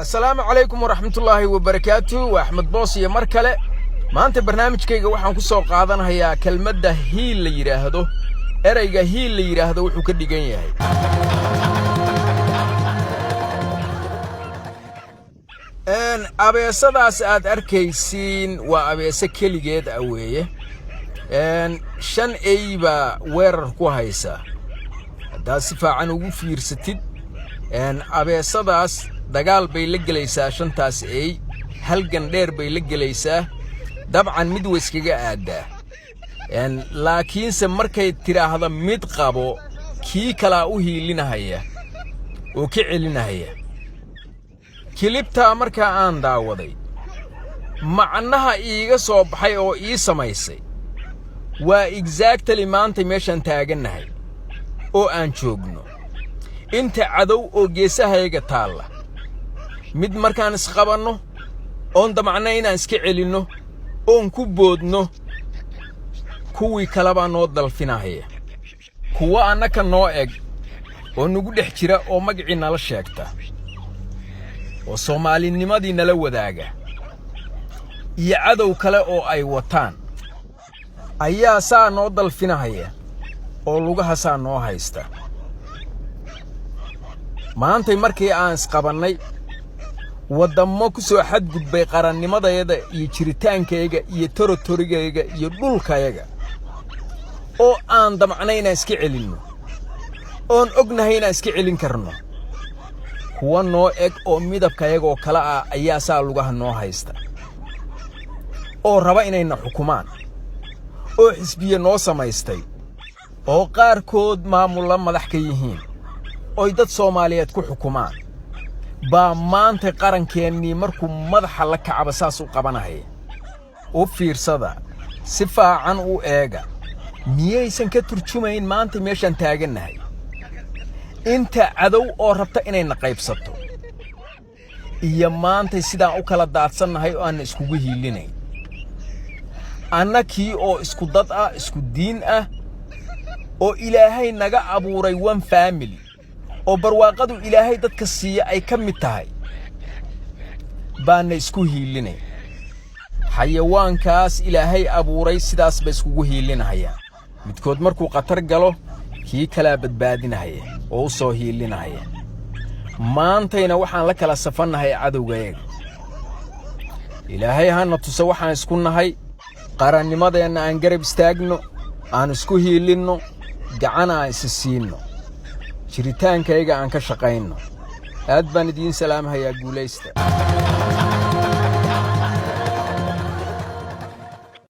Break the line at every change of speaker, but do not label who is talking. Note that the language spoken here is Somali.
Asalaamu calaykum waraxmatullaahi wabarakaatu. Waa Axmed Boos iyo mar kale. Maanta barnaamijkayga waxaan ku soo qaadanhayaa kelmadda hiil la yidhaahdo. Ereyga hiil la yidhaahdo wuxuu ka dhigan yahay. Abeesadaas aad arkaysiin waa abeese keligeed ah weeye. Shan ey baa weerar ku haysa. Haddaad si fiican ugu fiirsatid, abeesadaas dagaal bay la gelaysaa shantaas ey, halgan dheer bay la gelaysaa. Dabcan mid way iskaga aaddaa, laakiinse markay tidhaahda mid qabo, kii kalaa u hiilinahaya oo ka celinahaya. Clip-taa markaa aan daawaday, macnaha iiga soo baxay oo ii samaysay waa exactly maanta meeshaan taagannahay oo aan joogno, inta cadow oo geesahayaga taalla. Mid markaan isqabanno oon damacna inaan iska celinno oon ku boodno, kuwii kalebaa noo dalfinahaya. Kuwa annaka noo eg oo nagu dhex jira oo magacii nala sheegta oo soomaalinimadii nala wadaaga iyo cadow kale oo ay wataan ayaa saa noo dalfinahaya oo lugaha saa noo haysta. Maantay markii aan isqabannay, waddammo ku soo xadgudbay qarannimadayada iyo jiritaankayaga iyo territory-gayaga iyo dhulkayaga oo aan damcnay inaan iska celinno, oon ognahay inaan iska celin karno, kuwa noo eg oo midabkayagoo kale ah ayaa saa lugaha noo haysta oo raba inayna xukumaan, oo xisbiye noo samaystay, oo qaarkood maamulla madax ka yihiin oy dad Soomaaliyeed ku xukumaan, baa maanta qarankeennii markuu madaxa la kacaba saas u qabanahaya. U fiirsada, si faacan u eega. Miyaysan ka turjumayn maanta meeshaan taagannahay inta cadow oo rabta inayna qaybsato iyo maantay sidaan u kala daadsannahay oo aanna iskugu hiilinayn, annakii oo isku dad ah, isku diin ah, oo Ilaahay naga abuuray one family, oo barwaaqadu Ilaahay dadka siiya ay ka mid tahay, baanna isku hiilinayn? Xayawaankaas Ilaahay abuuray sidaas bay iskugu hiilinahayaan. Midkood markuu khatar galo, kii kalaa badbaadinahaya oo u soo hiilinahaya. Maantayna waxaan la kala safannahay cadowgayaga. Ilaahay hana tuso waxaan isku nahay. Qarannimadeenna aan garab istaagno, aan isku hiilinno, gacan aan isi siinno, jiritaankayaga aan ka shaqaynno. Aad baan idiin salaamhayaa. Guulaysta.